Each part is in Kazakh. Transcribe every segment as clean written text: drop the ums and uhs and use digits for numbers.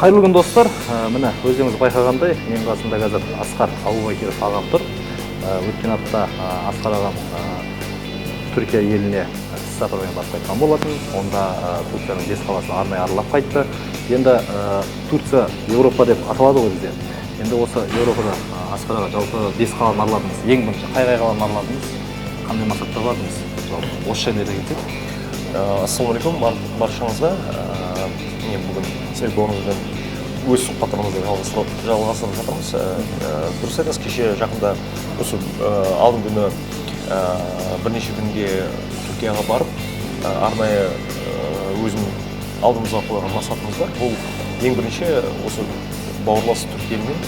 Қайырлы күн, достар! Міне, өздеріңіз байқағандай, менің қасымда қазір Асқар Абубакиров ағам тұр. Өткен апта Асқар ағам Түркия еліне іс сапармен барып қайтқан болатын. Онда Турцияның бес қаласын арнайы аралап қайтты. Енді Турция Еуропа деп аталады ғой бізде. Енді осы Еуропада, Асқар аға, жалпы бес қаланы араладыңыз. Ең бірінші қай қай қаланы араладыңыз, қандай мақсатта бардыңыз, жалпы осы жайында айта кетсек. Ассалаумағалейкум баршаңызға. Міне, бүгін Серік бауырымызбен өз сұхбаттарымызды жалғастырып жатырмыз. Дұрыс айтасыз, кеше жақында осы алдыңғы күні бірнеше күнге Түркияға барып, арнайы өзім алдымызға қойған мақсатымыз бар. Бұл ең бірінші осы бауырлас түрік елімен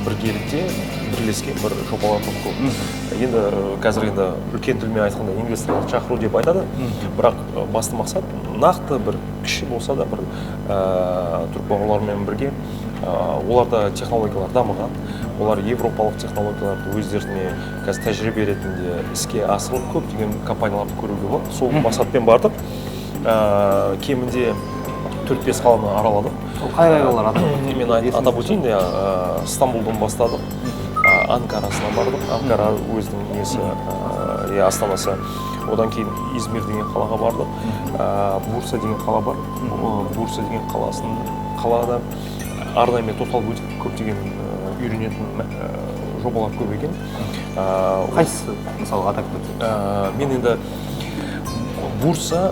біргелікте бірлескен бір жобаларды құру. Енді қазір енді үлкен тілмен айтқанда, инвесторларды шақыру деп айтады, бірақ басты мақсат нақты бір кіші болса да бір түрік бауырларымен бірге, оларда технологиялар дамыған, олар европалық технологияларды өздеріне қазір тәжірибе ретінде іске асырып, көптеген компанияларды көруге болады. Сол мақсатпен бардық. Кемінде төрт бес қаланы араладық. Ол қай қай қалалар, атап Мен атап өтейін, иә, Стамбулдан бастадық, Анкарасына бардық. Анкара өзінің несі, иә, астанасы. Одан кейін Измир деген қалаға бардық. Бурса деген қала бар. Бурса деген қаласын қалада арнайы мен тоқталып өтіп, көптеген үйренетін жобалар көп екен. Қайсысы, мысалы, атап өтсек? Мен енді Бурса,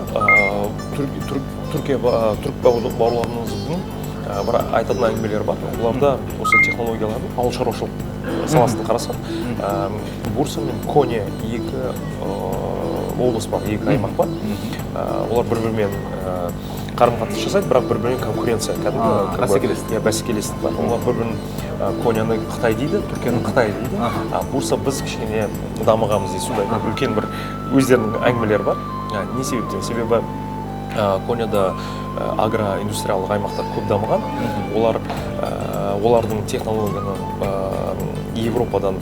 Түркия, түрік бауырларымыздың бір айтатын әңгімелері бар. Оларда осы технологияларды ауыл шаруашылық саласын қарасақ, Бурса мен Коня екі облыс бар, екі аймақ бар. Олар бір бірімен қарым қатынас жасайды, бірақ бір бірімен конкуренция кәдімгі как бы, бәсекелестік. Иә, бәсекелестік бар. Олар бір бірін Коняны Қытай дейді, Түркияны Қытай дейді, а Бурса біз кішкене дамығанбыз дейді. Сондай бір үлкен бір өздерінің әңгімелері бар. Не себептен? Себебі Коняда агроиндустриялық аймақтар көп дамыған. Олар олардың технологияны Европадан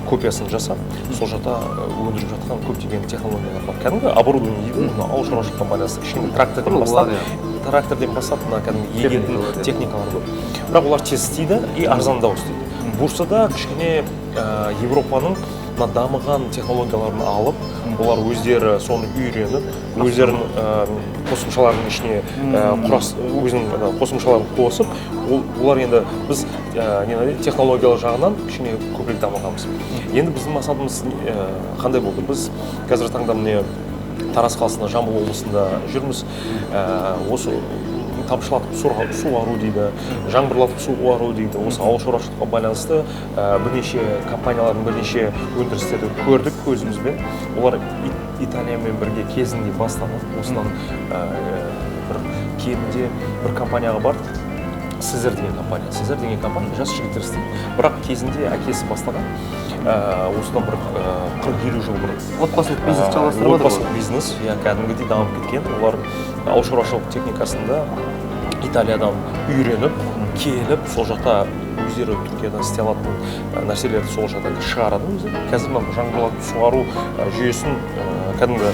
копиясын жасап, сол жақта өндіріп жатқан көптеген технологиялар бар. Кәдімгі оборудование дейді ғой, мына ауыл шаруашылыққа байланысты кішкене тракторден бастап, Құрылғылар, тракторден бастап мына кәдімгі егетін Техникалар, иә. техникалар көп. Бірақ олар тез істейді и арзандау істейді. Бурсада кішкене Европаның мына дамыған технологияларын алып, олар өздері соны үйреніп, өздерінің қосымшаларының ішіне өзінің ана қосымшаларын қосып, олар енді біз не дейді, технологиялық жағынан кішкене көбірек дамығанбыз. Енді біздің мақсатымыз қандай болды? Біз қазіргі таңда, міне, Тараз қаласында, Жамбыл облысында жүрміз. Осы тамшылатып суару дейді, жаңбырлатып суару дейді, осы ауыл шаруашылыққа байланысты бірнеше компаниялардың бірнеше өндірістерді көрдік көзімізбен. Олар Италиямен бірге кезінде бастаған. Осыдан бір кемінде бір компанияға бардық, Сезер деген компания. Сезер деген компания, жас жігіттер істейді, бірақ кезінде әкесі бастаған, осыдан бір 40-50 жыл бұрын. Отбасылық бизнес жалғастырып жатыр ғой. Отбасылық бизнес, иә, кәдімгідей дамып кеткен. Олар ауыл шаруашылық техникасында Италиядан үйреніп келіп, сол жақта өздері Түркиядан істей алатын нәрселерді сол жақта шығарады өзі. Қазір мына жаңбырлатып суару жүйесін, кәдімгі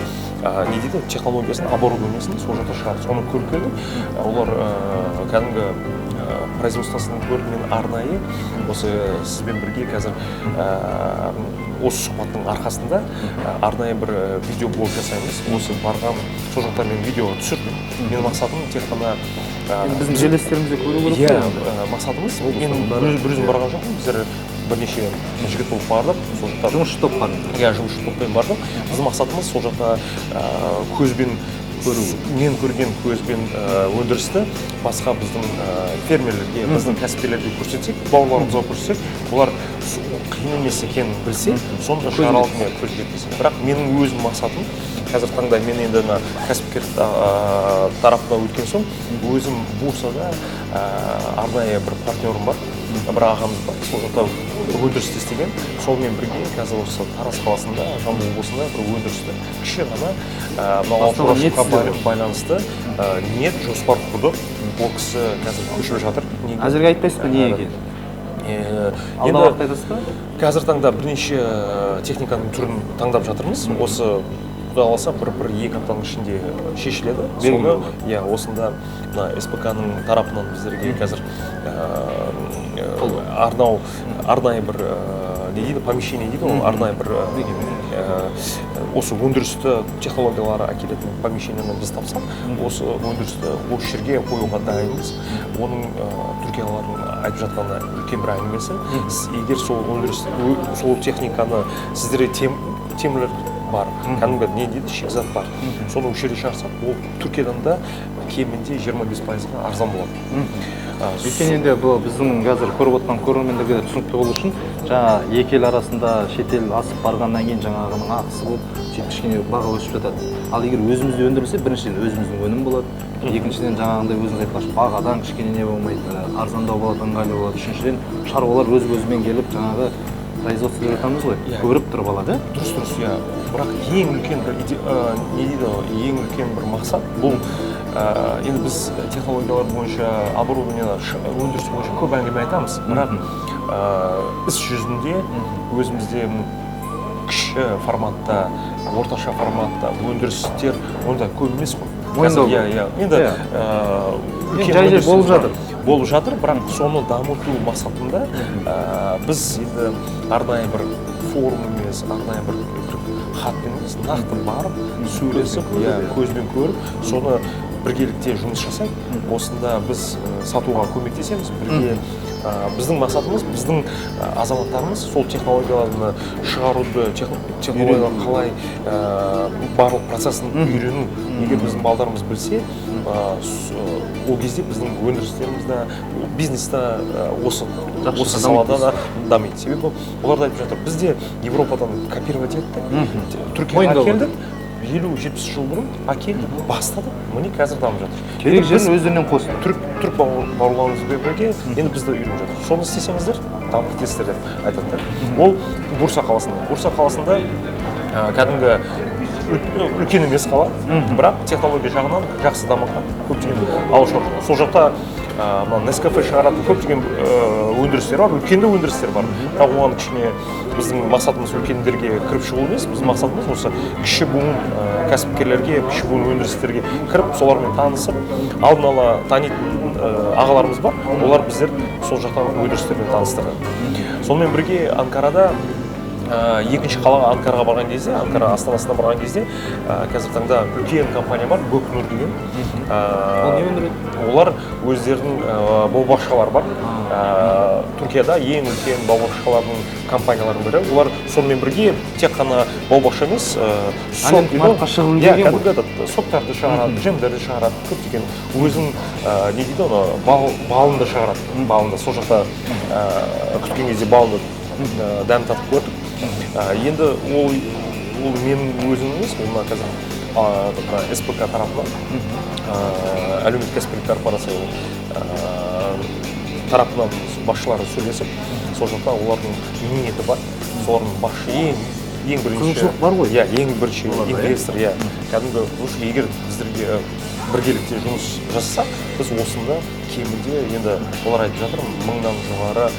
не дейді, технологиясын, оборудованиесін сол жақта шығарды. Соны көріп келдік. Олар кәдімгі производствосын көрдім. Мен арнайы осы сізбен бірге қазір осы сұхбаттың арқасында арнайы бір видеоблог жасаймыз. Осы барған сол жақта мен видео түсірдім. Менің мақсатым тек қана Енді біздің жерлестеріміз де көру керек иә қой енді. Мақсатымыз Облыстың мен бәрі. бір өзім барған жоқпын, біздер бірнеше жігіт болып бардық сол жақта. Жұмысшы топ бардыңыз. Иә, жұмысшы топпен бардық. Біздің мақсатымыз сол жақта көзбен көру, мен көрген көзбен өндірісті басқа біздің фермерлерге, біздің кәсіпкерлерге көрсетсек, бауырларымызға көрсетсек, олар қиын емес екенін білсе, соны да шығара алатын, иә, көз жеткізсе. Бірақ менің өзім мақсатым қазіргі таңда мен енді мына кәсіпкер тарапына өткен соң, өзім Бурсада арнайы бір партнерім бар, бір ағамыз бар, сол жақта өндірісте істеген. Сонымен бірге қазір осы Тараз қаласында, Жамбыл облысында бір өндірісті кіші ғана мынау ауыл Бастауға шаруашылыққа ниетсіздер ғой. байланысты ниет жоспар құрдық. Ол кісі қазір көшіп жатыр. Неге? Әзірге айтпайсыз ба не екенін? Алдағы Енді уақытта айтасыз ба? қазіргі таңда бірнеше техниканың түрін таңдап жатырмыз. Осы Құдай қаласа, бір екі аптаның ішінде шешіледі. Соны, иә, осында мына СПК-ның тарапынан біздерге қазір арнайы бір не дейді, помещение дейді ғой, арнайы бір осы өндірісті технологиялары әкелетін помещениені біз тапсақ, осы өндірісті осы жерге қоюға дайынбыз. Оның түркиялардың айтып жатқан үлкен бір әңгімесі: егер сол өндіріс, сол техниканы сіздерде темірлер бар, кәдімгі не дейді, шикізат бар, соны осы жерде шығарсақ, ол Түркиядан да кемінде 25%-ға арзан болады. Өйткені енді бұл біздің қазір көріп отқан көрермендерге де түсінікті болу үшін, жаңа екі ел арасында шетел асып барғаннан кейін жаңағының ақысы болып, сөйтіп кішкене баға өсіп жатады. Ал егер өзімізде өндірілсе, біріншіден, өзіміздің өнім болады, екіншіден, жаңағындай өзіңіз айтпақшы, бағадан кішкене не болмайды, арзандау болады, ыңғайлы болады, үшіншіден, шаруалар өз көзімен келіп, жаңағы производство деп жатамыз ғой, көріп тұрып алады. Дұрыс, иә. Бірақ ең үлкен бір не дейді ғой, ең үлкен бір мақсат бұл, енді біз технологиялар бойынша, оборудование, өндіріс бойынша көп әңгіме айтамыз, бірақ іс жүзінде өзімізде кіші форматта, орташа форматта өндірістер онда көп емес қой. Мойындау Қазір, иә керек. Иә, енді үлкен жай-жай өндірістер болып бар. жатыр. Болып жатыр, бірақ соны дамыту мақсатында біз енді арнайы бір форум емес, арнайы бір хатпен емес, нақты барып сөйлесіп, Көзбен көріп, иә, көзбен көріп, соны біргелікте жұмыс жасайық. Осында біз сатуға көмектесеміз бірге. Біздің мақсатымыз, біздің азаматтарымыз сол технологияларды шығаруды, технологиялар қалай, барлық процесін үйрену. Егер біздің балдарымыз білсе, ол кезде біздің өндірістеріміз де, бизнес та осы Жақсы осы дамиды. салада да дамиды. Себебі олар да айтып жатыр: біз де Европадан копировать еттік, Түркияға Мойындау. әкелдік, 50-70 жыл бұрын әкелдік, бастадық, міне, қазір дамып жатыр. Керек Енді біз жерін өздерінен қосты. түрік бауырларымызбен бірге енді біз де үйреніп жатырмыз. Соны істесеңіздер, дамып кетесіздер деп айтады да. Ол Бурса қаласында. Бурса қаласында кәдімгі үлкен емес қала, бірақ технология жағынан жақсы дамыған, көптеген ауыл шаруашылығы. Сол жақта мына Нескафе шығаратын көптеген өндірістер бар, үлкен де өндірістер бар. Бірақ оған кішкене біздің мақсатымыз үлкендерге кіріп шығу емес, біздің мақсатымыз осы кіші буын кәсіпкерлерге, кіші буын өндірістерге кіріп, солармен танысып, алдын ала танитын ағаларымыз бар, олар біздер сол жақтан өндірістермен таныстырды. Сонымен бірге Анкарада, екінші қалаға, Анкараға барған кезде, Анкара астанасына барған кезде, қазіргі таңда үлкен компания бар, Көкнұр деген. Ол не өндіреді? Олар өздерінің бау-бақшалары бар. Түркияда ең үлкен бау-бақшалардың компаниялардың бірі. Олар сонымен бірге тек қана бау-бақша емес, сок Әлемдік дейді ғой. нарыққа шығып Иә, үлгерген ғой. кәдімгі этот соктарды шығарады, джемдерді шығарады, көптеген өзінің не дейді оны, балын да шығарады. Балын да сол жақта күткен кезде балды дәм татып көрдік. Енді ол менің өзім емес, ол мына қазір мына СПК тарапынан, әлеуметтік кәсіпкерлік корпорация тарапынан басшылары сөйлесіп, сол жақта олардың ниеті бар, солардың басшы ең бірінші Қызығушылық бар ғой. Иә, ең бірінші Оларда, иә? инвестор, иә, кәдімгі. Лучше егер біздерге біргелікте жұмыс жасасақ, біз осында кемінде, енді олар айтып жатыр, 1000-нан жоғары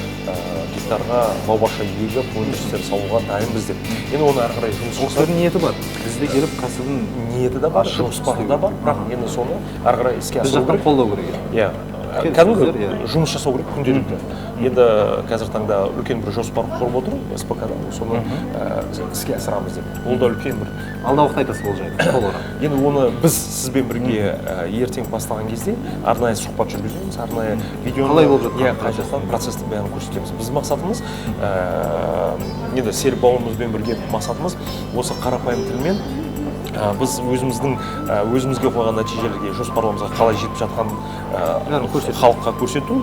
гектарға бау-бақша егіп, өндірістер салуға дайынбыз деп. Енді оны әрі қарай жұмыс Ол жасап кісілердің ниеті бар, бізде келіп кәсібін Ниеті де бар, ашып жоспары істеу. да бар, бірақ енді соны әрі қарай іске Біз асыру жақтан керек. қолдау керек еді. Иә, Келіссөздер, кәдімгі иә. жұмыс жасау керек күнделікті. Енді қазіргі таңда үлкен бір жоспар құрып отыр СПК да, соны іске асырамыз деп. Ол да үлкен бір Алдағы уақытта айтасыз ол жайлы толығырақ. Енді оны біз сізбен бірге ертең бастаған кезде арнайы сұхбат жүргіземіз, арнайы видеоны. Қалай болып жатқан Иә, қай жақтан процесті бәрін көрсетеміз. Біздің мақсатымыз, енді Серік бауырымызбен бірге мақсатымыз осы қарапайым тілмен біз өзіміздің өзімізге қойған нәтижелерге, жоспарларымызға қалай жетіп жатқанын Бәрін көрсету. халыққа көрсету,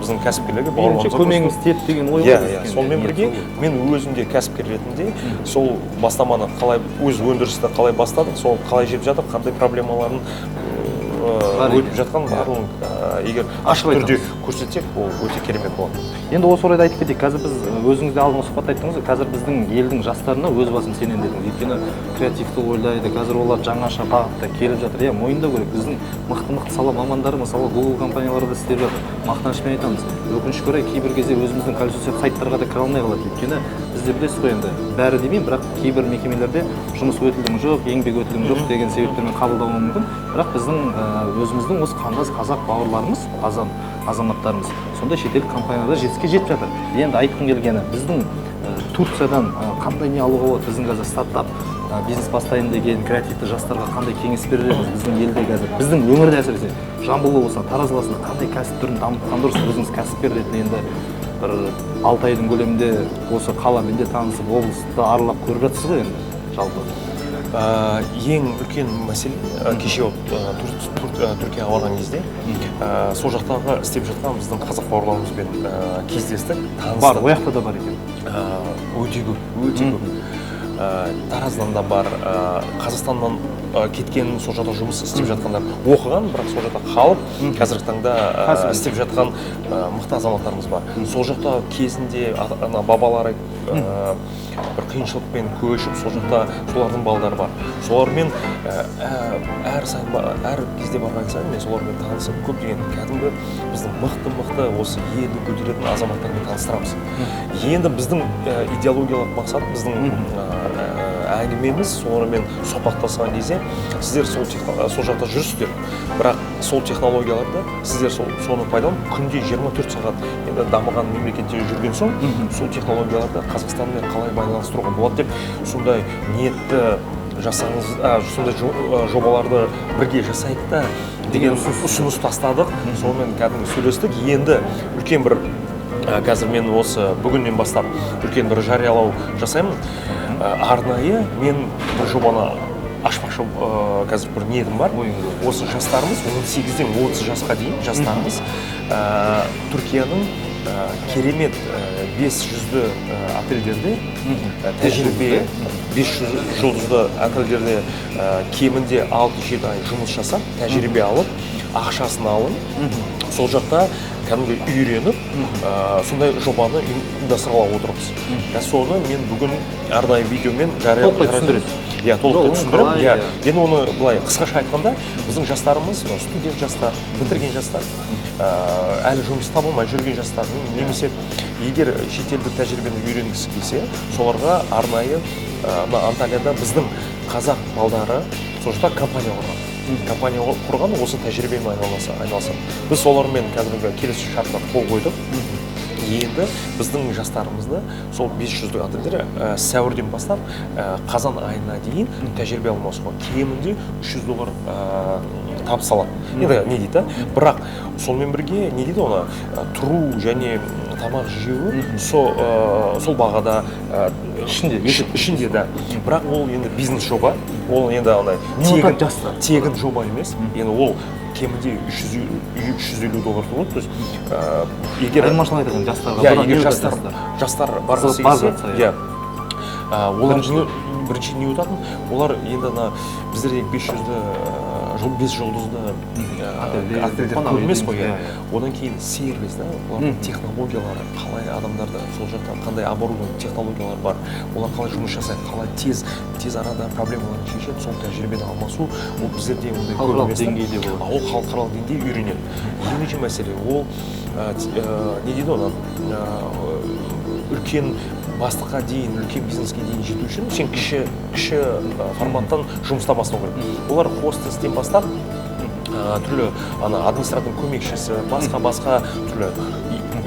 біздің кәсіпкерлерге, Меніңше, бауырларымызға көмегіңіз көрсету. тиеді деген ой Иә, ғой иә. біздікі. Сонымен Ниет бірге сол ғой. мен өзім де кәсіпкер ретінде сол бастаманы қалай, өз өндірісті қалай бастадық, сол қалай жетіп жатыр, қандай проблемаларын өтіп жатқан барлығын егер ашық түрде көрсетсек, ол өте керемет болады. Енді осы орайда айтып кетейік, қазір біз өзіңіз де алдыңғы сұхбатта айттыңыз ғой, қазір біздің елдің жастарына өз басым сенемін дедіңіз. Өйткені креативті ойлайды, қазір олар жаңаша бағытта келіп жатыр. Иә, мойындау керек, біздің мықты-мықты сала мамандары, мысалы, Google компанияларда істеп жатыр. Мақтанышпен айтамыз. Өкінішке орай, кейбір кезде өзіміздің колесо сайттарға да кіре алмай қалады. Өйткені бізде білесіз ғой енді, бәрі демеймін, бірақ кейбір мекемелерде жұмыс өтілдің жоқ, еңбек өтілің жоқ деген себептермен қабылдауы мүмкін. Бірақ біздің өзіміздің осы қандас қазақ бауырларымыз, азаматтарымыз сондай шетелдік компанияларда жетістікке жетіп жатыр. Енді айтқым келгені, біздің Турциядан қандай не алуға болады? Біздің қазір стартап бизнес бастайын деген креативті жастарға қандай кеңес берер едіңіз? Біздің елде қазір, біздің өңірде, әсіресе Жамбыл облысында, Тараз қаласында қандай кәсіп түрін дамытқан дұрыс? Өзіңіз кәсіпкер ретінде енді бір 6 айдың көлемінде осы қаламен де танысып, облысты аралап көріп жатсыз ғой енді жалпы. Ең үлкен мәселе, кеше Түркияға барған кезде сол жақтағы істеп жатқан біздің қазақ бауырларымызбен кездестік, таныстық. Бар, ол жақта да бар екен. Өте көп, өте көп. Тараздан да бар, Қазақстаннан кеткен, сол жақта жұмыс істеп жатқандар, оқыған, бірақ сол жақта қалып, қазіргі таңда істеп жатқан мықты азаматтарымыз бар. Сол жақта кезінде ана бабалары бір қиыншылықпен көшіп, сол жақта солардың балдары бар. Солармен әр сайын, әр кезде барған сайын мен солармен танысып, көптеген кәдімгі біздің мықты-мықты осы елді көтеретін азаматтармен таныстырамыз. Енді біздің идеологиялық мақсат, біздің әңгімеміз солармен сұхбаттасқан кезде, сіздер сол жақта жүрсіздер, бірақ сол технологияларды сіздер соны пайдаланып, күнде 24 сағат енді дамыған мемлекетте жүрген соң, сол технологияларды Қазақстанмен қалай байланыстыруға болады деп сондай ниетті жасаңыз, сондай жобаларды бірге жасайық та деген ұсыныс тастадық. Сонымен кәдімгі сөйлестік. Енді үлкен бір қазір мен осы бүгіннен бастап үлкен бір жариялау жасаймын. Арнайы мен бір жобаны ашпақшы, қазір бір ниетім бар. Осы жастарымыз 18-ден 30 жасқа дейін жастарымыз Түркияның керемет 5 жүзді отельдерде тәжірибе, 5 жұлдызды отельдерде кемінде 6-7 ай жұмыс жасап, тәжірибе алып, ақшасын алып, сол жақта кәдімгі үйреніп, сондай жобаны ұйымдастырғалы отырмыз. Соны мен бүгін арнайы видеомен толықтай түсіндіресіз. Иә, толықтай түсіндіремін. Иә, енді оны былай қысқаша айтқанда, біздің жастарымыз, студент жастар, бітірген жастар, әлі жұмыс таба алмай жүрген жастар, немесе егер шетелдік тәжірибені үйренгісі келсе, соларға арнайы мына Анталияда біздің қазақ балдары сол жақта компания құрған. Компания құрған, осы тәжірибемен айналысады. Біз солармен қазіргі келісім шартына қол қойдық. Енді біздің жастарымызды сол 5 жүздік отельдер сәуірден бастап қазан айына дейін тәжірибе алмасуға кемінде $300 табыс алады. Енді не дейді, бірақ сонымен бірге не дейді оны, тұру және тамақ жеуі сол бағада ішінде да. Бірақ ол енді бизнес жоба, ол енді андай тегін жоба емес. Енді ол кемінде $350 тұрады. То есть егер айырмашылық айтатын жастарға, егер жастар барғысы келсе, иә, олар бірінші не өтатын, олар енді ана біздердегі 5 жұлдызды отельдер көп емес қой, иә. Одан кейін сервис, да, олардың технологиялары, қалай адамдарды сол жақта қандай оборудование, технологиялар бар, олар қалай жұмыс жасайды, қалай тез арада проблемаларын шешеді, сол тәжірибені алмасу, ол біздерде ондай көп емес. Халықаралық деңгейде болады. Ол халықаралық деңгейде үйренеді. Екінші мәселе, ол не дейді оны, үлкен бастыққа дейін, үлкен бизнеске дейін жету үшін сен кіші форматтан жұмыста бастау керек. Олар хостестен бастап түрлі ана администратордың көмекшісі, басқа түрлі.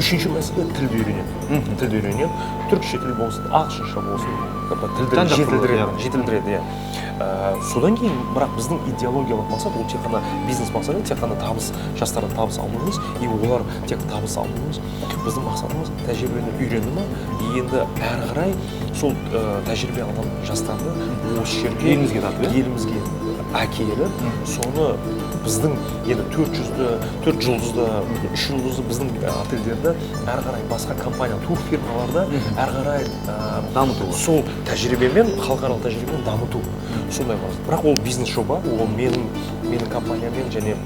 Үшінші мәселе, тілді үйренеді. Тілді үйренеді. Түркше тіл болсын, ағылшынша болсын, тілді жетілдіреді, иә. Содан кейін, бірақ біздің идеологиялық мақсат ол тек қана бизнес мақсаты, тек қана табыс, жастардан табыс алу емес, и олар тек табыс алу емес. Біздің мақсатымыз тәжірибені үйрену ма, енді әрі қарай сол тәжірибе алған жастарды осы жерге, елімізге тартып, елімізге әкеліп, соны Біздің енді 4 жұлдызды, 3 жұлдызды біздің отельдерді әрі қарай басқа компания, турфирмаларды әрі қарай Дамыту. Сол тәжірибемен, халықаралық тәжірибемен дамыту, сондай маңызды. Бірақ ол бизнес жоба, ол менің компаниямен және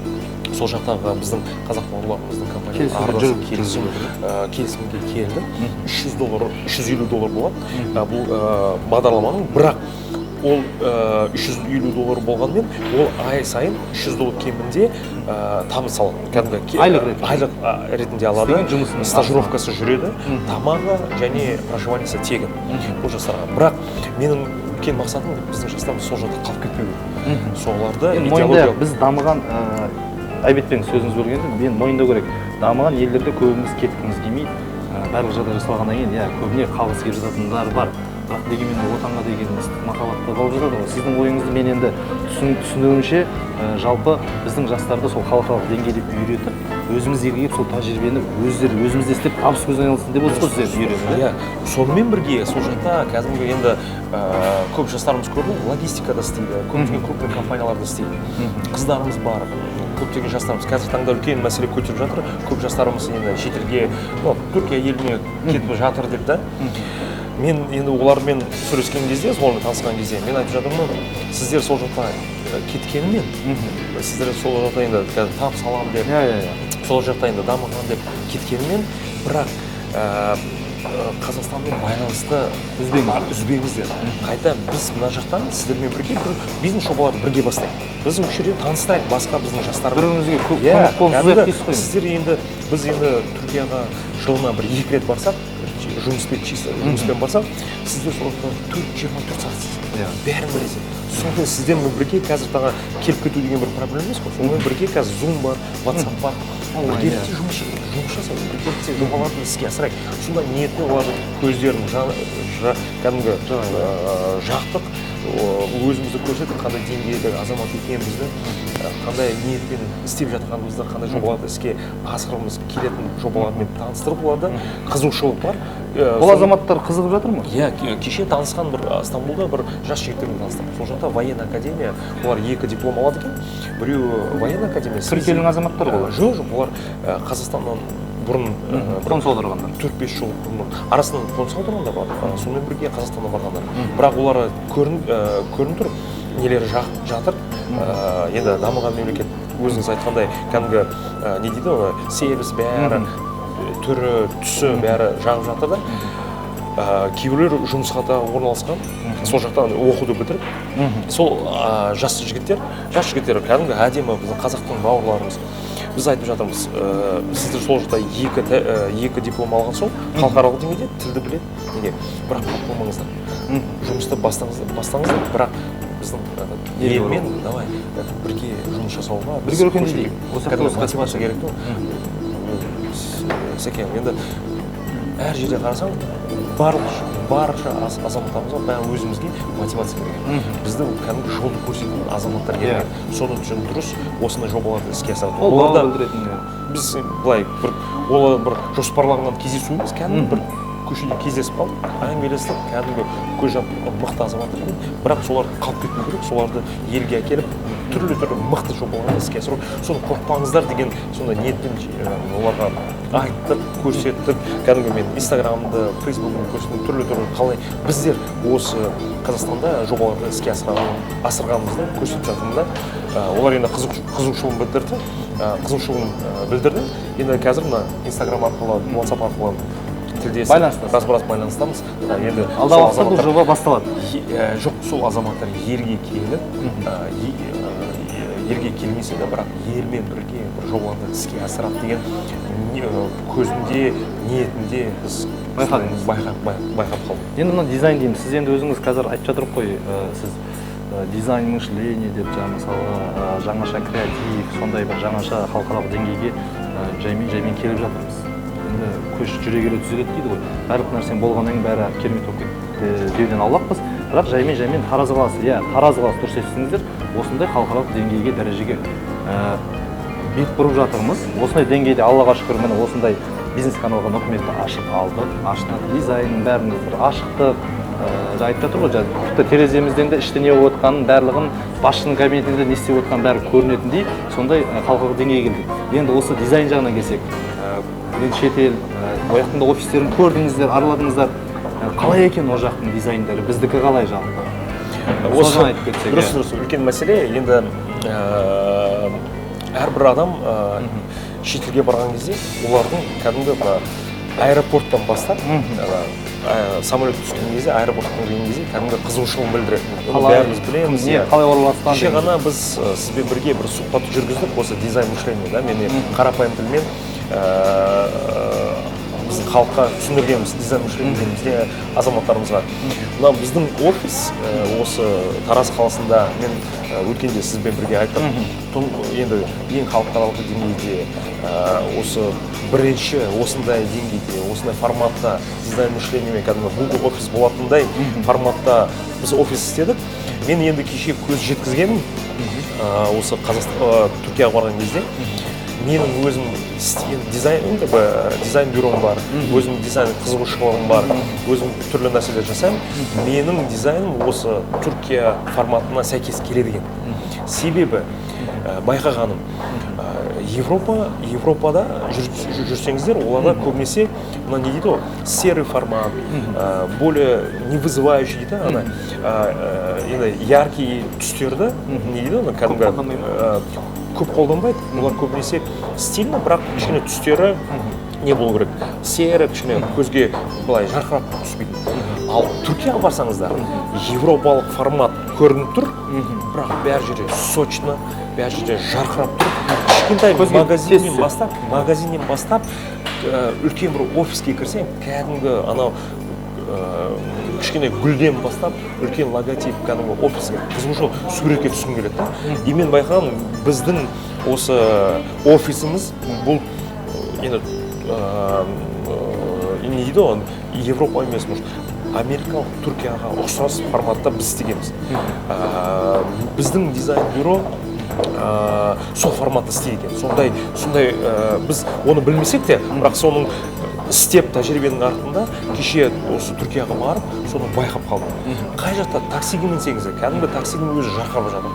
сол жақтағы біздің қазақ бауырларымыздың компания Келісімге араласып жүріп- келісімге келдім. 300 доллар, 350 доллар болады бұл бағдарламаның. Бірақ ол 350 доллар болғанымен, ол ай сайын 300 доллар кемінде табыс алады кәдімгі Айлық ретінде. Айлық ретінде алады. Істеген жұмысының Стажировкасы жүреді, тамағы және проживаниесі тегін бұл жастарға. Бірақ менің үлкен мақсатым — біздің жастарымыз сол жақта қалып кетпеу керек, соларды Енді идеология. мойындайық, біз дамыған, айбетпен сөзіңіз бөлгенде, мен мойындау керек, дамыған елдерде көбіміз кеткіміз келмейді. Барлық жағдай жасалғаннан кейін, иә, көбіне қалғысы келіп жататындар бар. Бірақ дегенмен де отанға деген ыстық махаббат та болып жатады ғой. Сіздің ойыңызды мен енді түсінуімше, жалпы біздің жастарды сол халықаралық деңгейде үйретіп, өзіміз елге келіп, сол тәжірибені өздері өзімізде істеп, табыс көзіне айналсын деп отырсыз ғой сіздер үйретіп, Иә, сонымен бірге сол жақта кәдімгі енді көп жастарымыз көрді, логистикада істейді, көптеген крупный компанияларда істейді қыздарымыз бар, көптеген жастарымыз. Қазіргі таңда үлкен мәселе көтеріп жатыр көп жастарымыз, енді шетелге, ну, Түркия еліне кетіп жатыр деп та. Мен енді олармен сөйлескен кезде, солармен танысқан кезде мен айтып жатырмын: сіздер сол жақта кеткенімен, сіздер сол жақта енді қазір табыс аламын деп, иә иә иә сол жақта енді дамыған деп кеткенімен, бірақ Қазақстанмен байланысты Үзбеңіздер. Үзбеңіздер. Қайта біз мына жақтан сіздермен бірге бір бизнес жобаларды бірге бастайық, біз осы жерде таныстырайық басқа біздің жастармен. Бір бірімізге Иә, көмек қолын кәдімгі созайық дейсіз ғой енді. Сіздер енді, біз енді Түркияға жылына бір екі рет барсақ, жұмыспен, чисто жұмыспен барсақ, сіздер сол жақта 24 сағатсыз, бәрін білесіз. Сонымен сіздермен бірге қазір тағы келіп кету деген бір проблема емес қой. Сонымен бірге қазір Зум бар, WhatsApp бар, Онлайн, біргелікте жұмыс жасайық, біргелікте жобаларды іске асырайық. Сондай ниетпен олардың көздерін кәдімгі жақтық, өзімізді көрсетіп, қандай деңгейдегі азамат екенімізді, қандай ниетпен істеп жатқанымызды, қандай жобаларды іске асырғымыз келетін жобалармен таныстырып, оларда қызығушылық бар. Бұл азаматтар қызығып жатыр ма? Иә, кеше танысқан бір Стамбулда бір жас жігіттермен таныстым. Сол жақта военный академия, олар екі диплом алады екен. Біреуі военный академия. Түркияның азаматтары ғой олар? Жоқ, олар Қазақстаннан бұрын бір Қоныс аударғандар. 4-5 жыл бұрын арасында қоныс аударғандар бар, сонымен бірге Қазақстаннан барғандар. Бірақ олар көрініп тұр, нелері жатыр. Енді дамыған мемлекет, өзіңіз айтқандай, кәдімгі не дейді оны, сервис бәрі, түрі, түсі бәрі жағып жатыр да. Кейбіреулер жұмысқа да орналасқан, сол жақтан оқуды бітіріп. Сол жас жігіттер кәдімгі әдемі біздің қазақтың бауырларымыз. Біз айтып жатырмыз, сіздер сол жақта екі диплом алған соң, халықаралық деңгейде тілді біледі неге, бірақ қалып қоймаңыздар, жұмысты бастаңыздар, бастаңыздар, бірақ біздің Елге елмен давай бірге жұмыс жасауға біз Бірге өркендейік. көрсетейік. Осы Кәдімгі жақта мотивация керек та. Сәкен, енді әр жерде қарасаң, барлық барша азаматтарымызға, бәрі өзімізге мотивация керек. Бізді кәдімгі жолды көрсететін азаматтар керек. Соның үшін дұрыс осындай жобаларды іске асырады. Ол Оларда бал білдіретін, иә. Біз былай бір, ол бір жоспарланған кездесу емес, кәдімгі бір көшеде кездесіп қалдық, әңгімелестік, кәдімгі көз жап мықты азаматтар екен. Бірақ солар қалып кетпеу керек, соларды елге әкеліп, түрлі түрлі мықты жобаларды іске асыру, соны қорықпаңыздар деген сондай ниетпен оларға айттық, көрсеттік. Кәдімгі мен Инстаграмды, Фейсбугімді көрсеттім, түрлі түрлі қалай біздер осы Қазақстанда жобаларды іске асырғанымызды көрсетіп жатырмын да. Олар енді қызығушылығын білдірді, қызығушылығын білдірді. Енді қазір мына Инстаграм арқылы, WhatsApp арқылы тілдесіп, Байланыстасыз. Біраз байланыстамыз. Енді Алдағы сол уақытта бұл азаматтар- жоба басталады. Жоқ, сол азаматтар елге келіп, елге келмесе де, бірақ елмен бірге бір жобаларды іске асырады деген көзінде, ниетінде біз Байқадыңыз. Байқап қалдық. Енді мына дизайн дейміз. Сіз енді өзіңіз қазір айтып жатырмыз қой, сіз дизайн мышление деп, жаңа мысалы, жаңаша креатив, сондай бір жаңаша халықаралық деңгейге жаймен жаймен келіп жатырмыз. Енді көш жүре келе түзеледі дейді ғой. Барлық нәрсенің болғаннан кейін бәрі керемет болып кетті деуден аулақпыз. Бірақ жаймен жаймен Тараз қаласы, иә, Тараз қаласы, дұрыс естідіңіздер, осындай халықаралық деңгейге, дәрежеге бет бұрып жатырмыз. Осындай деңгейде, Аллаға шүкір, міне, осындай бизнес каналға үкіметті ашып алдық, аштық, дизайнның бәрін бір ашықтық. Жаңа айтып жатыр ғой, жаңа тіпті тереземізден де іште не болып жатқанын, барлығын, басшының кабинетінде не істеп жатқанын бәрі көрінетіндей, сондай халықаралық деңгейге келдік. Енді осы дизайн жағына келсек, енді шетел, ол жақтың да офистерін көрдіңіздер, араладыңыздар. Қалай екен ол жақтың дизайндері, біздікі қалай жалпы? Осы Соны айтып кетсек, дұрыс, иә. Дұрыс, үлкен мәселе. Енді әрбір адам шетелге барған кезде олардың кәдімгі мына аэропорттан бастап, ана, самолет түскен кезде, аэропортқа кірген кезде кәдімгі қызығушылығын білдіреді. Оны Қалай, бәріміз білеміз, не, иә. қалай орналасқан Кеше деген. ғана біз сізбен бірге бір сұхбат жүргіздік осы дизайн мышления да. Мен қарапайым тілмен біздің халыққа түсіндіргенбіз дизайн мышление дегенімізде азаматтарымызға. Мына біздің офис осы Тараз қаласында, мен өткенде сізбен бірге айттым, енді ең халықаралық деңгейде, осы бірінші осындай деңгейде, осындай форматта, дизайн мышлениемен кәдімгі Google офис болатындай форматта біз офис істедік. Мен енді кеше көз жеткізгенім, осы Қазақстан, Түркияға барған кезде менің өзім істеген дизайн, енді дизайн бюром бар, өзім дизайн қызығушылығым бар, өзім түрлі нәрселер жасаймын. Менің дизайным осы Түркия форматына сәйкес келеді екен. Себебі байқағаным, Европада жүрсеңіздер, оларда көбінесе мына не дейді ғой, серый формат, более не вызывающий дейді, ана енді яркий түстерді, не дейді оны, кәдімгі Қолданбай ма? Көп қолданбайды олар. Көбінесе стильно, бірақ кішкене түстері не болу керек, серый, кішкене көзге былай жарқырап түспейтін. Ал Түркияға барсаңыздар, европалық формат көрініп тұр, бірақ бәр жерде сочно, бәр жерде жарқырап тұр. Кішкентай Көзге тез магазиннен түседі. бастап, үлкен бір офиске кірсең, кәдімгі анау кішкене гүлден бастап үлкен логотип, кәдімгі офиске қызығушылық, суретке түскім келеді да. И мен байқағаным, біздің осы офисіміз бұл енді не дейді ғой, Европа емес, может, америкалық, Түркияға ұқсас форматта біз істегенбіз. Біздің дизайн бюро сол форматта істейді екен. Сондай біз оны білмесек те, бірақ соның істеп тәжірибенің артында кеше осы Түркияға барып соны байқап қалдым. Қай жақта таксиге мінсеңіз де, кәдімгі таксидің өзі жарқырап жатыр.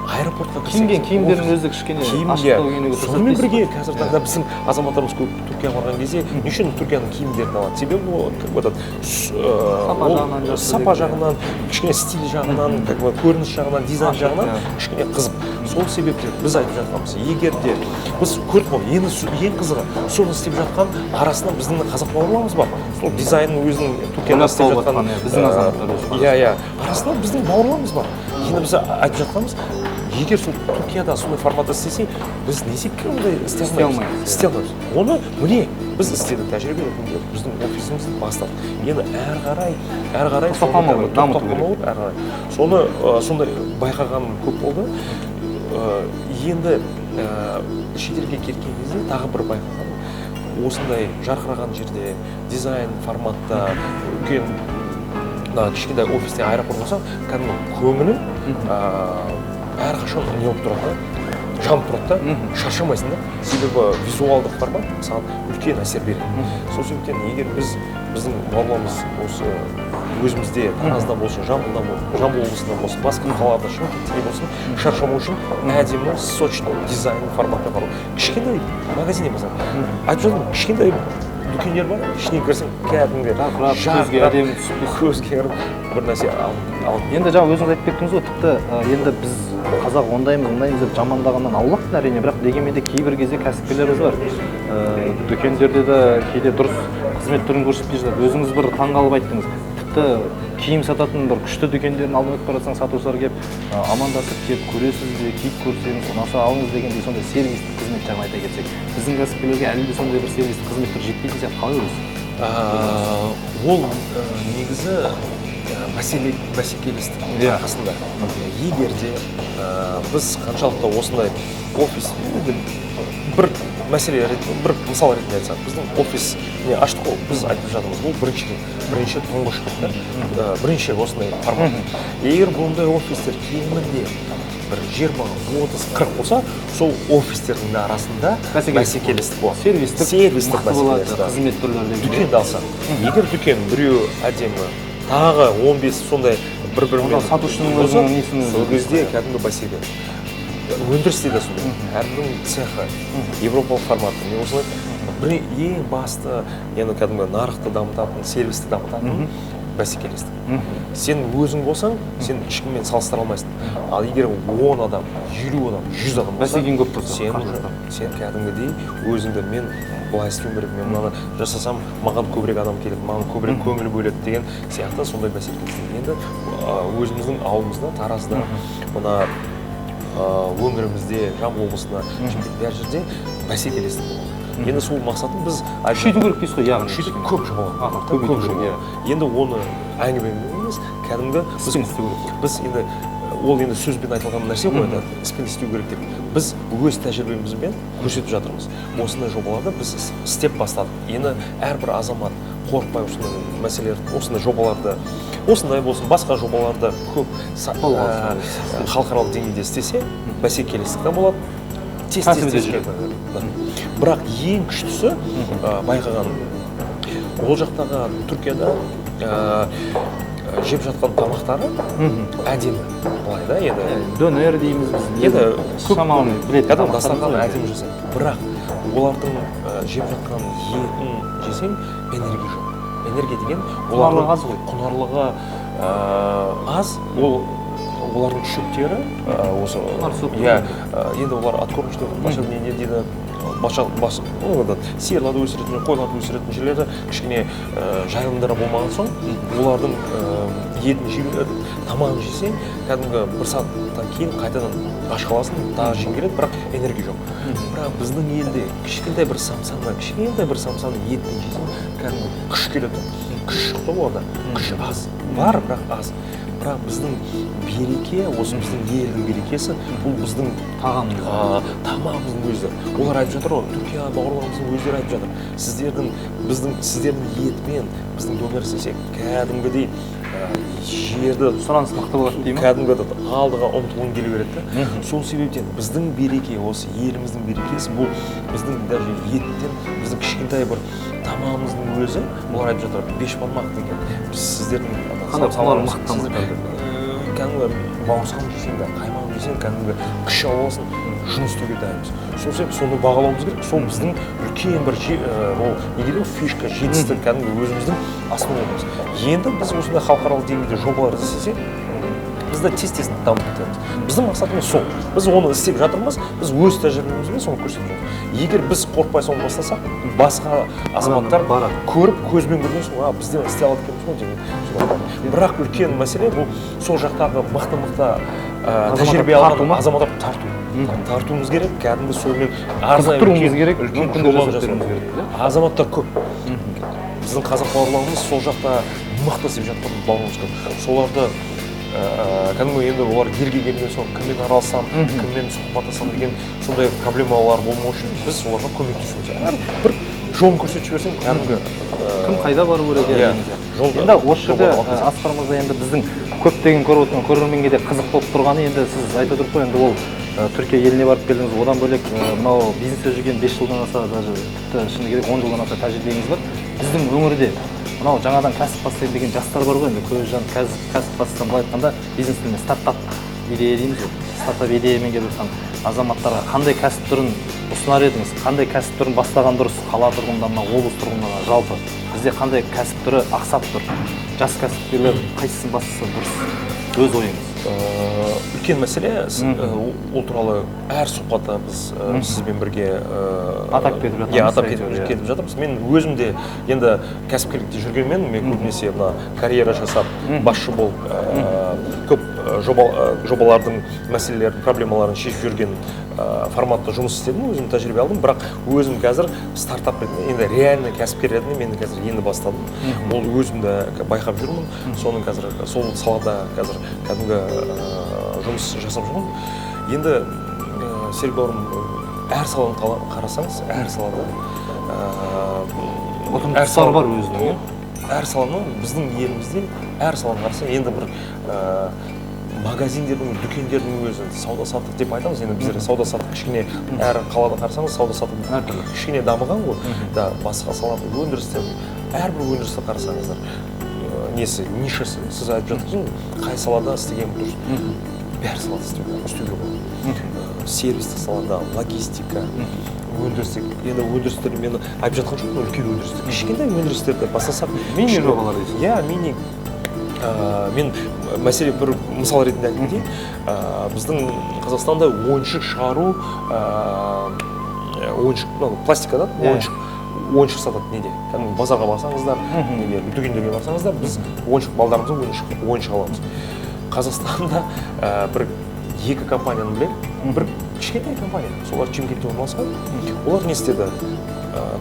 Аэропортқа Киінген кірсеңіз, киімдердің офис- өзі кішкене киім, ашықтау иә. киінуге тырысады Сонымен дейсіз бірге ғой. Қазіргі таңда біздің азаматтарымыз көп Түркияға барған кезде не үшін Түркияның киімдерін алады? Себебі ол как бы этот Сапа ол жағынан жақсы сапа деген. жағынан, кішкене стиль жағынан, как бы көрініс жағынан, дизайн Ашық, жағынан иә. кішкене қызық. Сол себептен біз айтып жатқанбыз, егер де біз көрдік қой, енді ең қызығы, соны істеп жатқан арасында біздің де қазақ бауырларымыз бар. Сол дизайнның өзінің Түркияда Ойлап істеп тауып жатқан жатқан, иә, біздің азаматтар өз иә, арасында біздің бауырларымыз бар. Енді біз айтып жатқанымыз, егер сол Түркияда сондай форматта істесе, біз не себепке ондай істей Істей алмаймыз? алмаймыз, иә. Істей алмаймыз. Оны міне біз істедік, тәжірибе ретінде біздің офисімізді бастадық. Енді әрі қарай Тоқтап қалмау соны керек, дамыту тоқтап қалмау керек, әрі қарай соны сондай байқағаным көп болды. Енді шетелге кеткен кезде тағы бір байқағаным, осындай жарқыраған жерде, дизайн форматта, үлкен мына кішкентай офисте, аэропорт болса, кәдімгі көңілің әрқашан не болып тұрады да, жанып тұрады да, шаршамайсың да. Себебі визуалдық формат саған үлкен әсер береді. Сол себептен егер біз, біздің бауырларымыз осы өзімізде, Таразда болсын, Жамбылда болсын, Жамбыл облысында болсын, басқа қалаларда, Шымкентте болсын, шаршамау үшін әдемі, сочный дизайн форматта бару. Кішкентай магазиннен бастап айтып жатырмын, кішкентай дүкендер бар, ішіне кірсең, кәдімгі Жарқырап, көзге жарқырап, әдемі түсіп дейсіз. Көзге кіріп бір нәрсе алып. Енді жаңа өзіңіз айтып кеттіңіз ғой, тіпті енді біз қазақ ондаймыз, мындаймыз деп жамандағаннан аулақпын, әрине, бірақ дегенмен де кейбір кезде кәсіпкерлеріміз бар, дүкендерде де кейде дұрыс қызмет түрін көрсетпей жатады. Өзіңіз бір таңғалып айттыңыз, тіпті киім сататын бір күшті дүкендердің алдына өтіп бара жатсаң, сатушылар келіп, амандасып, келіп көресіз бе, киіп көрсеңіз ұнаса алыңыз дегендей, сондай сервистік қызмет жағын айта кетсек, біздің кәсіпкерлерге әлі де сондай бір сервистік қызмет түрі жетпейтін сияқты. Қалай ойлайсыз? Ол негізі бәсекелестіктің арқасында. Егер де біз қаншалықты осындай офис, енді бір мәселе ретінде, бір мысал ретінде айтсақ, біздің офис не аштық қой, біз айтып жатырмыз, бұл бірінші рет, бірінші, тұңғыш рет та, бірінші осындай формат. Егер бұндай офистер кемінде бір 20, 30, 40 болса, сол офистердің де арасында Бәсекелестік. Бәсекелестік болады. Сервистік Сервистік мықты болады, бәсекелестік. Қызмет түрлері. Дүкенді алсақ, егер дүкен біреу әдемі Тағы 15 сондай бір-бірімен Онда сатушының болса, өзінің несін сол кезде кәдімгі бәсеке. Өндірісте де сондай, әрбірінің цехы европалық форматта. Мен осылай бір ең басты енді кәдімгі нарықты дамытатын, сервисті дамытатын бәсекелестік. Сен өзің болсаң, сен ешкіммен салыстыра алмайсың. Ал егер 10 адам, 50 адам, 100 адам болса, Бәсекең көп болса, сен уже, қарсыластар. сен кәдімгідей өзіңді, мен былай істеуім керек, мен мынаны жасасам, маған көбірек адам келеді, маған көбірек көңіл бөледі деген сияқты сондай бәсекелестік. Енді өзіміздің ауылымызда, Таразда, мына өңірімізде, Жамбыл облысында, Шымкент, бәр жерде бәсекелестік болады. Енді сол мақсатын біз Күшейту керек дейсіз ғой, яғни. Күшейтіп, көп жобалар. Көбейту Көп керек, жобалар. Енді оны әңгімемен емес, кәдімгі біз, Іспен істеу керек. Біз енді ол енді сөзбен айтылған нәрсе ғой, енді іспен істеу керек деп. Біз өз тәжірибемізбен көрсетіп жатырмыз. Осындай жобаларды біз істеп бастадық. Енді әрбір азамат қорықпай осындай мәселелер, осындай жобаларды, осындай болсын, басқа жобаларды көп Қолға алса. халықаралық деңгейде істесе, бәсекелестік те болады. Тез, тез, Кәсібі де тез жүреді. кетеді. Да. Бірақ ең күштісі, байқаған, ол жақтағы Түркияда, жеп жатқан тамақтары әдемі. Былай да, енді Дөнер дейміз біз. Енді көп шамалы білетін кәдімгі тамақтарымыз дастархан ғой. Әдемі жасайды. Бірақ олардың жеп жатқан етін жесең, энергия жоқ. Энергия деген Құнарлығы олардың аз ғой. Құнарлығы аз. Ол олардың шөптері, осы Құнар көп. Иә, енді олар откормочный, басқа не дейді, баша, бас, ну, этот, сиырларды өсіретін, қойларды өсіретін жерлері кішкене жайылымдары болмаған соң, олардың етін жей, тамағын жесең, кәдімгі бір сағаттан кейін қайтадан аш қаласың, тағы жегің келеді, бірақ энергия жоқ. Бірақ біздің елде кішкентай бір самсаны, кішкентай бір самсаны етпен жесең, кәдімгі күш келеді. Күш шықты ғой оларда. Күш аз. Бар, бірақ аз. Бірақ біздің береке, осы біздің елдің берекесі, бұл біздің тағамымыз. Тамағымыздың өзі. Олар айтып жатыр ғой, Түркия бауырларымыздың өздері айтып жатыр. Сіздердің, біздің, сіздердің етпен біздің донер істесек, кәдімгідей жерді Сұраныс мықты болады дей ме? Кәдімгі этот алдыға ұмтылғың келе береді да. Сол себептен біздің береке, осы еліміздің берекесі, бұл біздің даже еттен, біздің кішкентай бір тамағымыздың өзі, олар айтып жатыр, бешбармақ деген. Біз сіздердің ана Қандай самсаларыңыз, құнарлы мықты сіздер, тамақтар. Кәдімгі бауырсағын жесең де, қаймағын жесең, кәдімгі күш алып аласың, жұмыс істеуге дайынбыз. Сол себепті соны бағалауымыз керек. Сол біздің үлкен бір ол не дейді ғой, фишка, жетістік, кәдімгі өзіміздің основамыз. Енді біз осындай халықаралық деңгейде жобалар істесек, біз де тез-тез дамып кетеміз. Біздің мақсатымыз сол. Біз оны істеп жатырмыз, біз өз тәжірибемізбен соны көрсетіп жатырмыз. Егер біз қорықпай соны бастасақ, басқа азаматтар барады. Көріп, көзбен көрген соң, а, біз де істей алады екенбіз ғой деген солай болады. Бірақ үлкен мәселе бұл сол жақтағы мықты-мықты, Азаматтар тәжірибе алған тарту ма? азаматтар тарту. Тартуымыз керек, кәдімгі сонымен арнайы Қызықтыруымыз үлкен, керек, үлкен мүмкіндік жобаны жасап жасау. беруіміз керек, иә? Азаматтар көп. Біздің қазақ бауырларымыз сол жақта мықты істеп жатқан бауырларымыз көп. Соларды кәдімгі енді олар елге келген соң кіммен араласам, кіммен сұхбаттасам деген сондай проблемалар болмау үшін біз оларға көмектесуіміз керек. Әр бір жолын көрсетіп жіберсең, кәдімгі, Кім қайда бару керек, иә, деген сияқты. жолды Енді осы жерде, жобалап алып кетсек. Асқар мырза, енді біздің көптеген көріп отырған көрерменге де қызық болып тұрғаны, енді сіз айтып отырсыз ғой, енді ол, Түркия еліне барып келдіңіз, одан бөлек, мынау бизнесте жүрген 5 жылдан аса, даже тіпті шыны керек 10 жылдан аса тәжірибеңіз бар. Біздің өңірде мынау жаңадан кәсіп бастайын деген жастар бар ғой, енді көз жанып кәсіп бастасам, былай айтқанда бизнес тілінде стартап идея дейміз ғой. Стартап идеямен келіп жатқан азаматтарға қандай кәсіп түрін ұсынар едіңіз? Қандай кәсіп түрін бастаған дұрыс қала тұрғындарына, облыс тұрғындарына, жалпы бізде қандай кәсіп түрі ақсап тұр? Жас кәсіпкерлер қайсысын бастаса дұрыс? Өз ойыңыз. Үлкен мәселе, ол туралы әр сұхбатта біз сізбен бірге Атап кетіп жатырмыз, иә, атап әйтеуір, иә. кетіп жатырмыз. Мен өзім де енді кәсіпкерлікте жүргенмен, мен көбінесе мына карьера жасап, басшы болып, көп жобалардың мәселелерін, проблемаларын шешіп жүрген форматта жұмыс істедім, өзім тәжірибе алдым. Бірақ өзім қазір стартап ретінде, енді реальный кәсіпкер ретінде мен қазір енді бастадым. Ол өзім де байқап жүрмін. Соның қазір сол салада қазір кәдімгі жұмыс жасап жүрмін. Енді Серік бауырым, әр саланы қарасаңыз, әр салада, Ұтымды әр тұстары сала бар өзінің, иә? Әр саланың, біздің елімізде әр саланы қарасаң, енді бір магазиндердің, дүкендердің өзі сауда саттық деп айтамыз. Енді біздер сауда саттық кішкене әр қалада қарасаңыз, сауда саттық Әртүрлі. кішкене дамыған ғой. Да, басқа салада өндірісте, әрбір өндірісті қарасаңыздар, несі, нишасы, сіз айтып жатырсыз ғой, қай салада істеген дұрыс. Бәрі салада істеуге болады. Сервистік салада, логистика, өндірістік. Енді өндірістер, мен айтып жатқан жоқпын үлкен өндірістік, кішкентай өндірістерді бастасақ. Мини жобалар дейсіз. Иә, мини. Мен мәселе бір мысал ретінде айтып кетейін. Біздің Қазақстанда ойыншық шығару, ойыншық, мынау пластикадан ойыншық сатады неде, кәдімгі базарға барсаңыздар, неге, дүкендерге барсаңыздар, біз ойыншық, балдарымызға ойыншық аламыз. Қазақстанда бір екі компанияны білемін, бір кішкентай компания, солар Шымкентте орналасқан. Олар не істеді?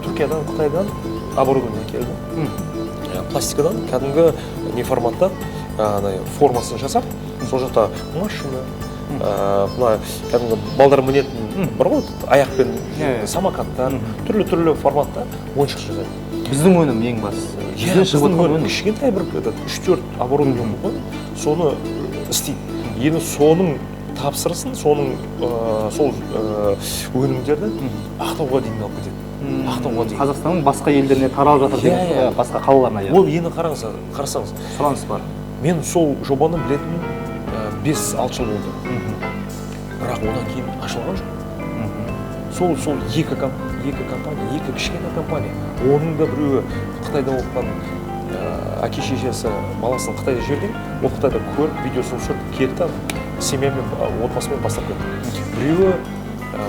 Түркиядан, Қытайдан оборудование келді. Пластикадан кәдімгі не форматта, андай формасын жасап, сол жақта машина, мына кәдімгі балдар мінетін бар ғой, аяқпен самокаттар, түрлі-түрлі форматта ойыншық жасайды. Біздің өнім ең бастысы. Иә, Бізден шығып біздің отқан өнім. өнім. Кішкентай бір этот, 3-4 оборудование қойып, соны істейді. Енді соның тапсырысын, соның сол өнімдерді Ақтауға дейін алып кетеді. Ақтауға дейін. Қазақстанның басқа елдеріне таралып жатыр деген, Иә, иә. басқа қалаларына, иә. Ол енді қараңыз, қарасаңыз, Сұраныс бар. Мен сол жобаны білетін 5-6 жыл болды. Бірақ одан кейін ашылған жоқ. Сол екі компания, екі кішкене компания. Оның да біреуі Қытайда оқыған, әке шешесі баласын Қытайда жіберген, ол Қытайда көріп, видеосын түсіріп келді да, семьямен, отбасымен бастап кетті. Біреуі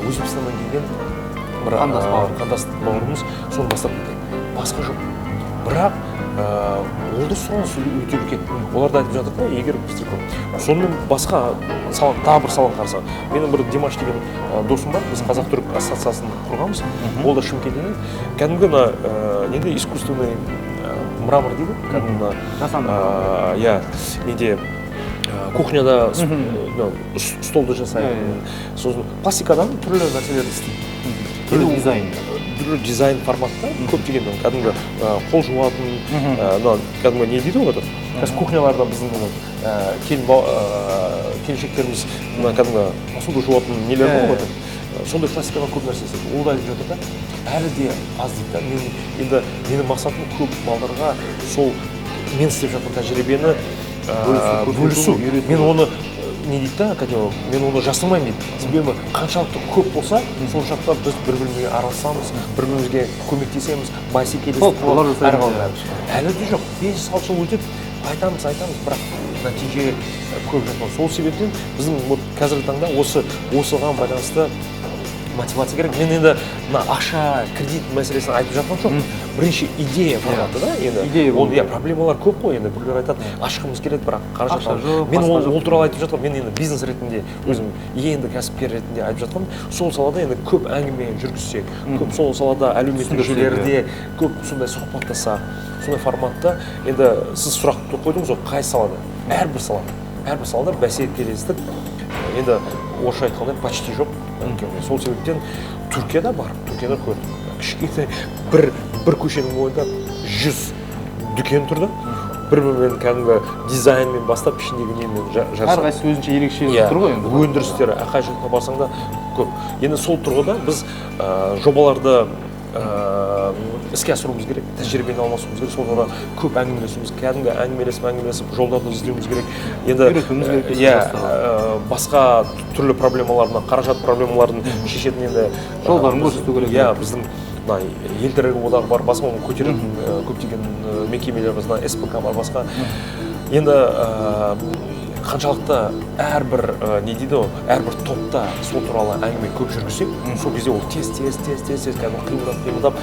Өзбекстаннан келген бір Қандас бауыр. Қандас бауырымыз соны бастап кеткен. Басқа жоқ. Бірақ ол да сұраныс өте үлкен. Олар да айтып жатыр да, егер бізде көп. Сонымен басқа сала, тағы бір саланы қарасақ, менің бір Димаш деген досым бар, біз қазақ түрік ассоциациясын құрғанбыз. Ол да Шымкенттен. Кәдімгі мына неде искусственный мрамор дейді, кәдімгі мына, Жасанды. Иә, неде кухняда мынау, столды жасайды. Сосын пластикадан түрлі нәрселерді істейді. Түрлі Енді дизайн. Түрлі дизайн форматта көптеген кәдімгі қол жуатын, мынау кәдімгі не дейді ғой, этот, қазір кухняларда біздің мына, келіншектеріміз мына кәдімгі посуда жуатын нелер бар ғой, этот, сондай пластикадан көп нәрсе істейді. Ол да айтып жатыр да, әлі де аз дейді да. Мен енді менің мақсатым көп балдарға сол мен істеп жатқан тәжірибені Бөлісу, бөлісу. үйрету. Мен оны не дейді да, кәдімгі мен оны жасырмаймын дейді. Себебі қаншалықты көп болса, соншалықты біз бір бірімізге араласамыз, бір бірімізге көмектесеміз, бәсекелестік Топ болады, жасаймыз, әрі қарай. Әлі де жоқ. 5-6 жыл өтеді, айтамыз, айтамыз, бірақ нәтиже көп жатпайды. Сол себептен біздің вот қазіргі таңда осыған байланысты мотивация керек. Мен енді мына ақша, кредит мәселесін айтып жатқан жоқпын. Бірінші идея форматы да енді. Идея Ол, болу иә, керек. Проблемалар көп қой енді. Біреулер айтады, ашқымыз келеді, бірақ қаражат Ақша алып. жоқ, Мен басқа жоқ. ол туралы айтып жатқан, мен енді бизнес ретінде, өзім енді кәсіпкер ретінде айтып жатқан. Сол салада енді көп әңгіме жүргізсек, көп сол салада әлеуметтік Түсіндірсек, желілерде көп сондай сұхбаттасақ, сондай форматта. Енді сіз сұрақты қойдыңыз ғой, қай салада? Әрбір салада. Әрбір салада бәсекелестік енді орысша айтқанда почти жоқ. Сол себептен Түркияда барып, Түркияда көрдім. Кішкентай бір көшенің бойында 100 дүкен тұрды. Бір-бірімен кәдімгі дизайнмен бастап ішіндегі немен жарысады. Әрқайсысы өзінше ерекше Иә, тұр ғой енді. Өндірістері, қай жаққа барсаң да көп. Енді сол тұрғыда біз жобаларды іске асыруымыз керек, тәжірибені алмасуымыз керек, сол туралы көп әңгімелесуіміз, кәдімгі әңгімелесіп, әңгімелесіп жолдарды іздеуіміз керек. Енді, Үйретуіміз керек иә, жастарға. Басқа түрлі проблемаларын, қаражат проблемаларын шешетін енді, Жолдарын көрсету керек. Иә, біздің мына ел тірегі одағы бар, басқа оны көтеретін, көптеген мекемелер бар, мына СПК бар, басқа. Енді қаншалықты әрбір, не дейді ғой, әрбір топта сол туралы әңгіме көп жүргізсек, сол кезде ол тез, тез, тез, тез, тез кәдімгі қимылдап, қимылдап,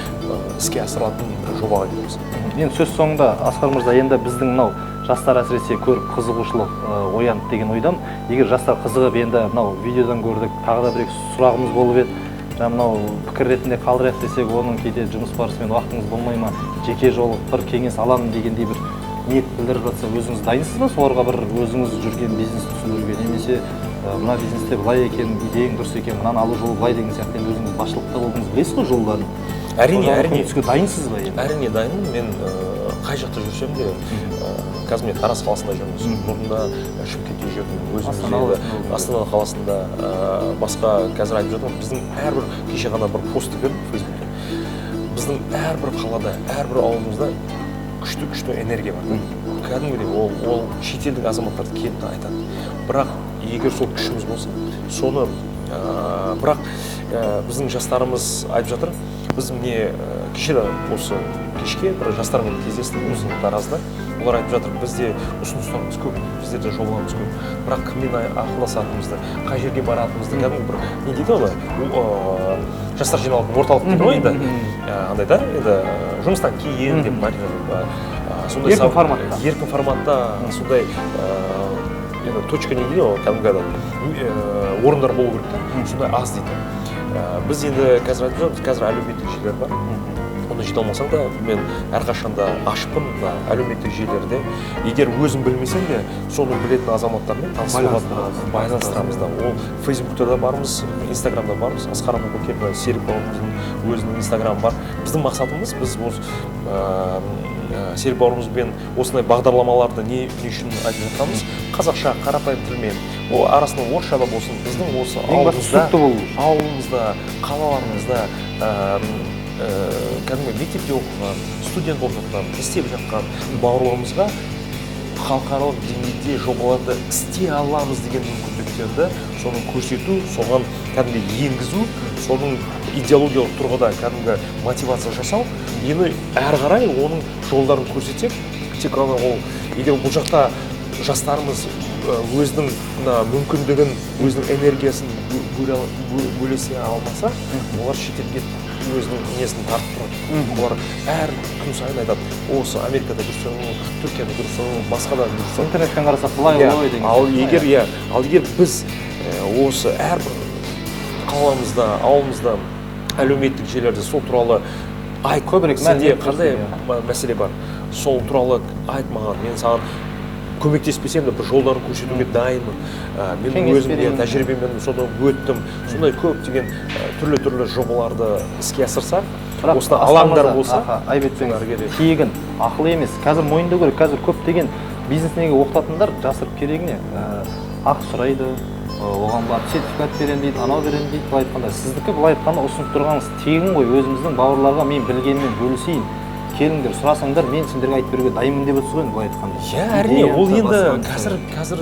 іске асырылатын бір жобаға келеміз. Енді сөз соңында, Асқар мырза, енді біздің мынау жастар әсіресе көріп қызығушылық оянды деген ойдан, егер жастар қызығып, енді мынау видеодан көрдік, тағы да бір екі сұрағымыз болып еді, жаңа мынау пікір ретінде қалдырайық десек, оның кейде жұмыс барысымен уақытыңыз болмай ма, жеке жолығып бір кеңес аламын дегендей бір ниет білдіріп жатса, өзіңіз дайынсыз ба соларға бір өзіңіз жүрген бизнесті түсіндіруге, немесе мына бизнесте былай екен, идеяң дұрыс екен, мынаны алу жолы былай деген сияқты? Енді өзіңіз басшылықта болдыңыз, білесіз ғой жолдарын. Әрине, Соларға әрине. көмектесуге дайынсыз ба енді? Әрине дайынмын. Мен қай жақта жүрсем де, қазір мен Тараз қаласында жүрмін, бұрында Шымкентте жүрдім, өзіміз Астана енді қаласында болдыңыз. Астана қаласында, басқа қазір айтып жатырмын, біздің әрбір, кеше ғана бір постты көрдім Фейсбукте, біздің әрбір қалада, әрбір ауылымызда Күшті, күшті энергия бар да кәдімгідей. Ол шетелдік азаматтар келіп те айтады. Бірақ егер сол күшіміз болса, соны бірақ біздің жастарымыз айтып жатыр. Біз міне, кеше де осы кешке бір жастармен кездестім осы Таразда. Олар айтып жатыр: бізде ұсыныстарымыз көп, біздерде жобаларымыз көп, бірақ кіммен ақылдасатынымызды, қай жерге баратынымызды, кәдімгі бір не дейді ғой, жастар жиналатын орталық дейді ғой енді, андай да енді, жұмыстан кейін деп айтып жатыр. Сондай Еркін форматта. Еркін форматта сондай енді точка, не дейді ғой, кәдімгі орындар болу керек та, сондай аз дейді. Біз енді қазір айтып жатырмыз, қазір әлеуметтік желілер бар, оны жете алмасаң да, мен әрқашанда ашықпын мына әлеуметтік желілерде. Егер өзім білмесем де, соны білетін азаматтармен танысуға Байланыстырамыз. Байланыстырамыз да. Ол Фейсбукта да бармыз, Инстаграмда бармыз. Асқар Абубакиров, Серік бауырымыздың өзінің Инстаграмы бар. Біздің мақсатымыз, біз осы Серік бауырымызбен осындай бағдарламаларды не үшін айтып жатқанымыз, қазақша қарапайым тілмен, ол арасында орысша да болсын, біздің осы Ең бастысы ауылымызда, түсінікті болу үшін. ауылымызда, қалаларымызда кәдімгі мектепте оқыған, студент болып жатқан, істеп жатқан бауырларымызға халықаралық деңгейде жобаларды істей аламыз деген мүмкіндіктерді соны көрсету, соған кәдімгі енгізу, соның идеологиялық тұрғыда кәдімгі мотивация жасау. Енді әрі қарай оның жолдарын көрсетсек, тек қана ол егер бұл жақта жастарымыз өзінің мына мүмкіндігін, өзінің энергиясын бөлесе алмаса, олар шетелге өзінің несін тартып тұрады. Олар әр күн сайын айтады: осы Америкада жүрсең, Түркияда жүрсең, басқа да жүрсең. Интернеттен қарасақ, былай ғой деген Ал сияқты. егер, иә, ал егер біз осы әрбір қаламызда, ауылымызда, әлеуметтік желілерде сол туралы айт, Көбірек сенде мәлімет қандай берсең, иә. Мәселе бар, сол туралы айт маған, мен саған көмектеспесем де, бір жолдарын көрсетуге дайынмын. Мен Кеңес өзім де беремін. тәжірибемен соны өттім. Сондай көптеген түрлі түрлі жобаларды іске асырсақ, Бірақ осындай Асқар алаңдар мырза, болса, аха, айып етпеңіз, әрі қарай. Тегін ақылы емес, қазір мойындау керек, қазір көптеген бизнес неге оқытатындар жасырып керегі не, ақы сұрайды, оған барып сертификат беремін дейді, анау беремін дейді. Былай айтқанда, сіздікі, былай айтқанда, ұсынып тұрғаныңыз тегін ғой. Өзіміздің бауырларға мен білгеніммен бөлісейін, келіңдер, сұрасаңдар, мен сендерге айтып беруге дайынмын деп отырсыз ғой енді, былай айтқанда. Иә, әрине, ол Идеяны енді басқаны. қазір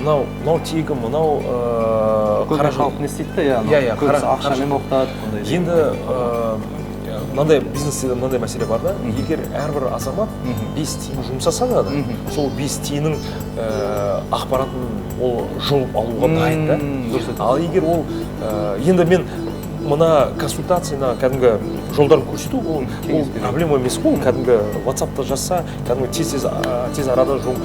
мынау тегін, мынау Көбіне қаражат. Халық не істейді да, иә, Иә, көбісі қаражат. ақшамен оқытады ондай. Енді мынандай бизнесте де мынандай мәселе бар да: егер әрбір азамат 5 тиын жұмсаса да, сол 5 тиынның ақпаратын ол жұлып алуға дайын да. Дұрыс айтасыз. Ал егер ол енді мен мына консультацияны, кәдімгі жолдарын көрсету, ол Кеңес ол беру. проблема емес қой. Ол кәдімгі Ватсапта жазса, кәдімгі тез тез тез арада жол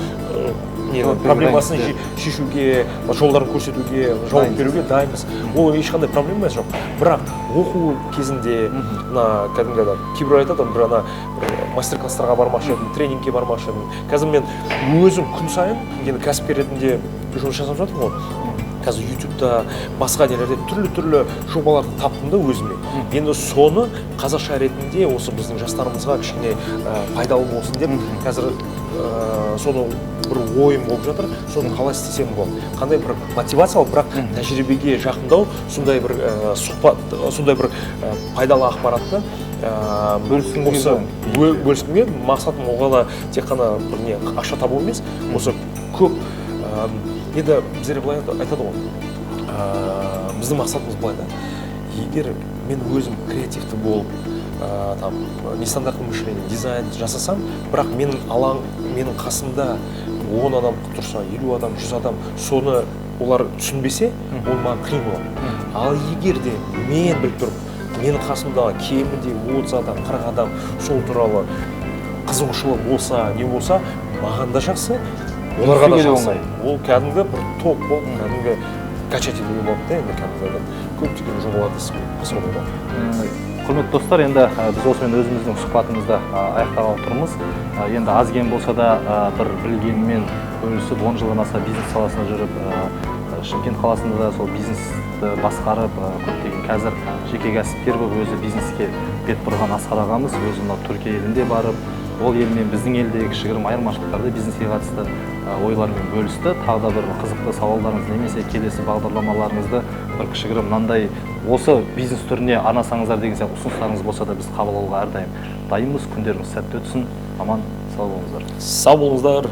не Жауап беруге проблемасын дайынсыз, шешуге, жолдарын көрсетуге, жауап Дайынсыз. беруге дайынбыз. Ол ешқандай проблема жоқ. Бірақ оқу кезінде мына кәдімгі ана кейбіреу айтады, бір ана бір мастер класстарға бармақшы едім, тренингке бармақшы едім. Қазір мен өзім күн сайын енді кәсіпкер ретінде жұмыс жасап жатырмын ғой. Қазір Ютубта, басқа нелерде түрлі түрлі жобаларды таптым да өзіме. Енді соны қазақша ретінде осы біздің жастарымызға кішкене пайдалы болсын деп қазір соны бір ойым болып жатыр, соны қалай істесем болады, қандай бір мотивациялық, бірақ тәжірибеге жақындау, сондай бір сұхбат, сондай бір пайдалы ақпаратты Бөліскім осы келді. Бөліскім келді. Мақсатым ол ғана тек қана бір не ақша табу емес, осы көп енді біздер былай айтады ғой, біздің мақсатымыз былай да: егер мен өзім креативті болып, там нестандартный мышление, дизайн жасасам, бірақ менің алаң, менің қасымда 10 адам тұрса, 50 адам, 100 адам, соны олар түсінбесе, ол маған қиын болады. Ал егер де мен біліп тұрып, менің қасымда кемінде 30 адам, 40 адам сол туралы қызығушылық болса, не болса, маған да жақсы, оларға да Түсуге де жақсы. Оңай. Ол кәдімгі бір топ болып, кәдімгі качать етуге болады да. Енді кәдімгі көптеген жобаларды іске асыруға болады. Құрметті достар, енді біз осымен өзіміздің сұхбатымызды аяқтағалы тұрмыз. Енді аз кем болса да бір білгенмен бөлісіп, 10 жылдан аса бизнес саласында жүріп, Шымкент қаласында да сол бизнесті басқарып, көптеген қазір жеке кәсіпкер болып өзі бизнеске бет бұрған Асқар ағамыз өзі мынау Түркия елінде барып Ол ел мен біздің елдегі кішігірім айырмашылықтарды, бизнеске қатысты ойлармен бөлісті. Тағы да бір қызықты сауалдарыңыз немесе келесі бағдарламаларыңызды бір кішігірім мынандай осы бизнес түріне арнасаңыздар деген сияқты ұсыныстарыңыз болса да, біз қабыл алуға әрдайым дайынбыз. Күндеріңіз сәтті өтсін, аман сау болыңыздар. Сау болыңыздар.